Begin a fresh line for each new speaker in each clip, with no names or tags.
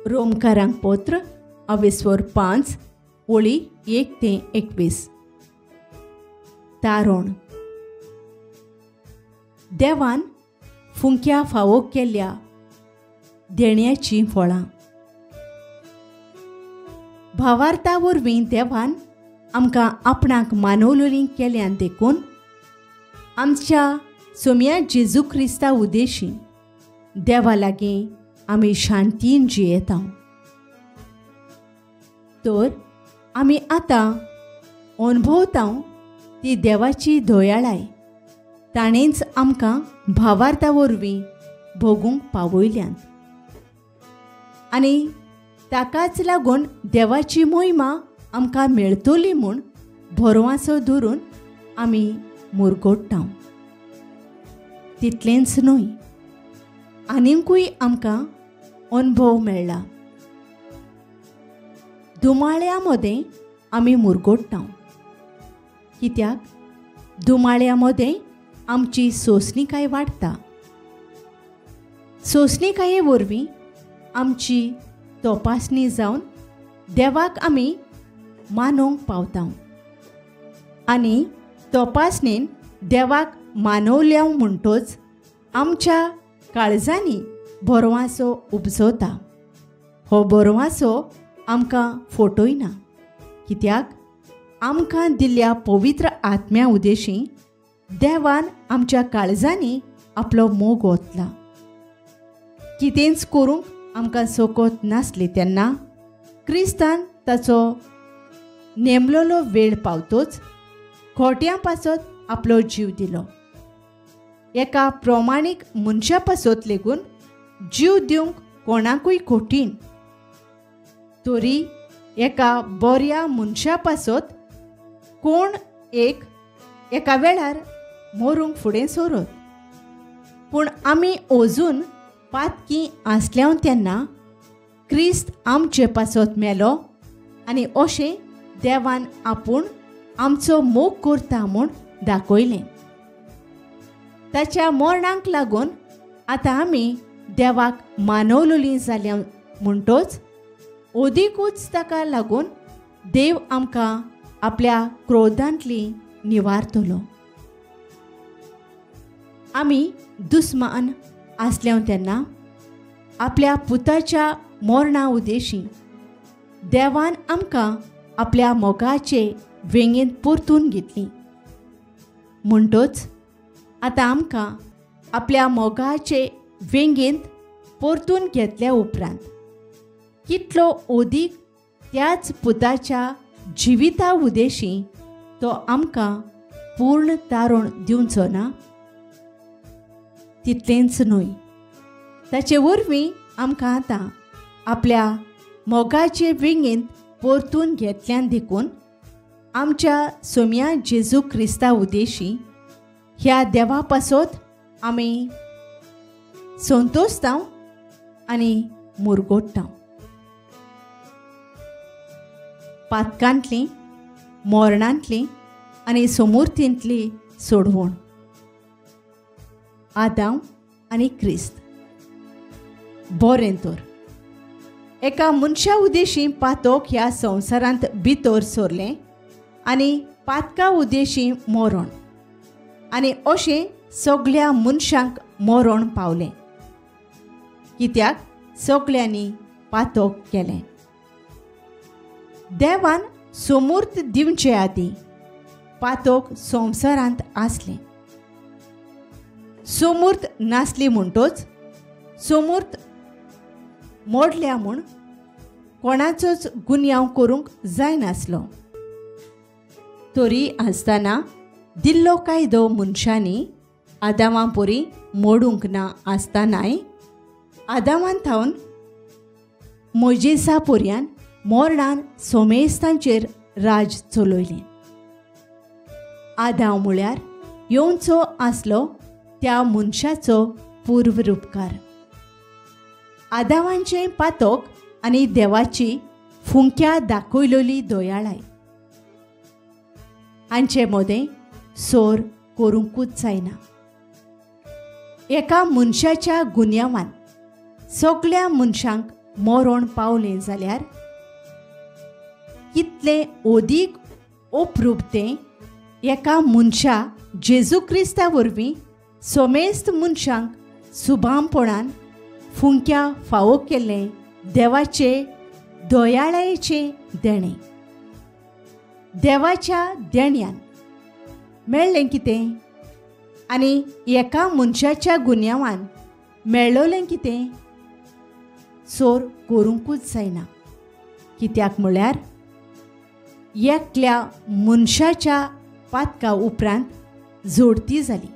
रोमकारांक पत्र अवेस्वर 5 ओळी 1 ते 21. तारण. देवान फुंक्या फावो केल्ल्या देण्याचीं फळां. भावार्था वरवीं देवान आमकां आपणाक मानवलोलीं केल्यान देखून आमच्या सोम्या जेजू क्रिस्ता उद्देशी देवा लागीं आमी शांतीन जियेता. तर आमी आतां अणभवता ती देवाची दयाळाय ताणेंच आमकां भावार्था वरवीं भोगूंक पावयल्यान आनी ताकाच लागून देवाची मोहिमा आमकां मेळटली म्हूण भरवासो धरून आमी मुरगोट्टा. तितलेंच न्हय, आनीकूय आमकां अणभव मेळ्ळा. दुमाळ्या मदें आमी मुरगोट्टा, कित्याक दुमाळ्या मदें आमची सोंसणीकाय वाडटा. सोंसणीकाये वरवीं आमची तपासणी जावन देवाक आमी मानूंक पावता आनी तपासणेन देवाक मानवल्या म्हणटोच आमच्या काळजांनी भरवासो उपजता. हो भरवासो आमकां फटयना, कित्याक आमकां दिल्ल्या पवित्र आत्म्या उद्देशी देवान आमच्या काळजांनी आपलो मोग ओतला. कितेंच करूंक आमकां सोकोत नासली तेन्ना क्रिस्तान ताचो नेमलेलो वेळ पावतोच खोट्यां पासत आपलो जीव दिलो. एका प्रमाणीक मनशा पासत लेगून जीव दिवंक कोणाकूय कठीण, तरी एका बऱ्या मनशा पासत कोण एक एका वेळार मरूंक फुडें सरत. पूण आमी अजून पातकी आसल्याव तेन्ना क्रिस्त आमचे पासत मेलो आनी अशें देवान आपूण आमचो मोग करता म्हूण दाखयलें. ताच्या मरणाक लागून आतां आमी देवाक मानवलोलीं जाल्या म्हणटोच अदिकूच ताका लागून देव आमकां आपल्या क्रोधांतली निवारतलो. आमी दुस्मान आसल्या तेन्ना आपल्या पुताच्या मरणा उद्देशी देवान आमकां आपल्या मोगाचे वेंगेंत परतून घेतली. म्हणटोच आतां आमकां आपल्या मोगाचे वेंगेंत परतून घेतल्या उपरांत कितलो अदीक त्याच पुताच्या जिविता उद्देशी तो आमकां पूर्ण तारण दिवचो ना. तितलेंच न्हय, ताचे वरवीं आमकां आतां आपल्या मोगाचे वेंगेंत परतून घेतल्यान देखून आमच्या सोम्या जेजू क्रिस्ता उद्देशी ह्या देवा पासत आमी संतोषता आनी मुरगोट्टा. पातकांतली, मरणांतली आनी समूर्तींतली सोडवण. आदाम आनी क्रिस्त. बरें तर एका मनशा उद्देशी पातक ह्या संवसारांत भितर सरलें आनी पातका उद्देशी मरण आनी अशें सगल्या मनशांक मरण पावलें, कित्याक सगल्यांनी पातक केलें. देवान समूर्त दिवचे आदीं पातक संवसारांत आसलें. समूर्त नासली म्हणटोच समूर्त मोडल्या म्हूण कोणाचोच गुन्यांव करूंक जायनासलो. तरी आसतना दिल्लो कायदो मनशांनी आदामा परी मोडूंक ना आसतनाय आदामान थावन मोजेसा पर्यान मरणान सोमेस्तांचेर राज चलयलें. आदांव म्हळ्यार येवचो आसलो त्या मनशाचो पूर्वरुपकार. आदावांचें पातक आनी देवाची फुंक्या दाखयलेली दयाळाय हांचे मदें सोर करूंकूच जायना. एका मनशाच्या गुन्यांवान सगल्या मनशांक मरण पावलें जाल्यार कितलें ओदीक ओप्रूप तें एका मनशा जेजू क्रिस्ता वरवीं समेस्त मनशांक सुभामपणान फुंक्या फावो केल्लें देवाचे दयाळायेचें देणें. देवाच्या देण्यान मेळ्ळें कितें आनी एका मनशाच्या गुन्यांवान मेळ्ळोलें कितें? चोर करूंकूच जायना. कित्याक म्हळ्यार एकल्या मनशाच्या पातका उपरांत जोडती जाली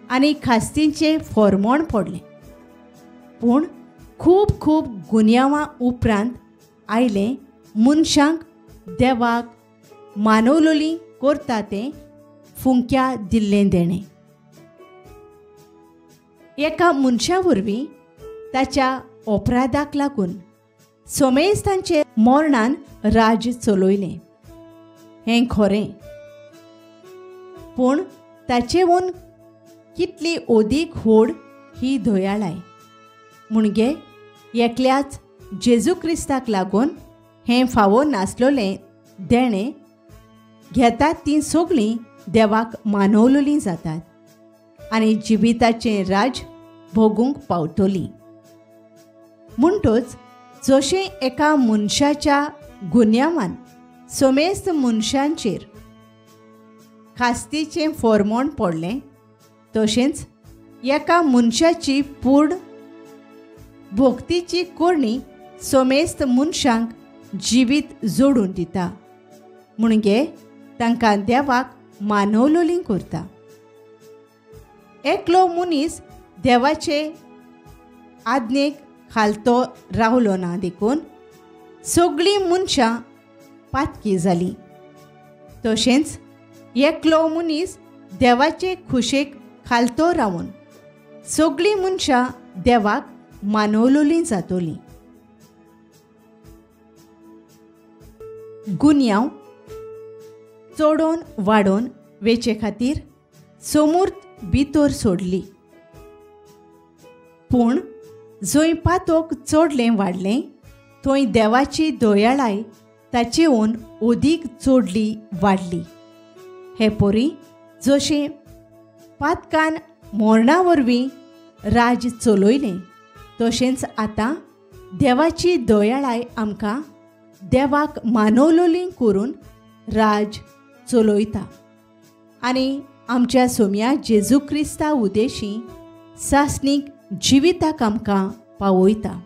आनी खास्तींचें फॉर्मोण पडलें. पूण खूब खूब गुन्यांवां उपरांत आयलें मनशांक देवाक मानवलोली करता तें फुंक्या दिल्लें देणें. एका मनशा वरवीं ताच्या अपराधाक लागून समेस्तांचे मरणान राज्य चलयलें हें खरें, पूण ताचेवून कितली ओदीक व्हड ही दयाळाय. म्हणजे एकल्याच जेजू क्रिस्ताक लागून हें फावो नासलोलें देणें घेतात तीं सगळीं देवाक मानवलोलीं जातात आनी जिविताचें राज्य भोगूंक पावतलीं. म्हणटच जशें एका मनशाच्या गुन्यांवान समेस्त मनशांचेर खास्तीचें फॉर्मोण पडलें तशेंच एका मनशाची पूर्ण भोक्तीची करणी समेस्त मनशांक जिवीत जोडून दिता, म्हणजे तांकां देवाक मानवलोलीं करता. एकलो मनीस देवाचे आज्ञेक खालतो रावलो ना देखून सगळीं मनशां पातकी जालीं. तशेंच एकलो मनीस देवाचे खुशेक खालतो रावन सगळीं मनशां देवाक मानवलोलीं जातलीं. गुन्यांव चडोवन वाडोवन वेचे खातीर समूर्त भितर सोडली, पूण जंय पातोक चडलें वाडलें थंय देवाची दयाळाय ताचेवून ओदीक चडली वाडली. हे परी जशें पातकान मरणा वरवीं राज्य चलयलें तशेंच आतां देवाची दयाळाय आमकां देवाक मानवलोलीं करून राज चलयता आनी आमच्या सोम्या जेजू क्रिस्ता उदेशी सासणीक जिविताक आमकां पावयता.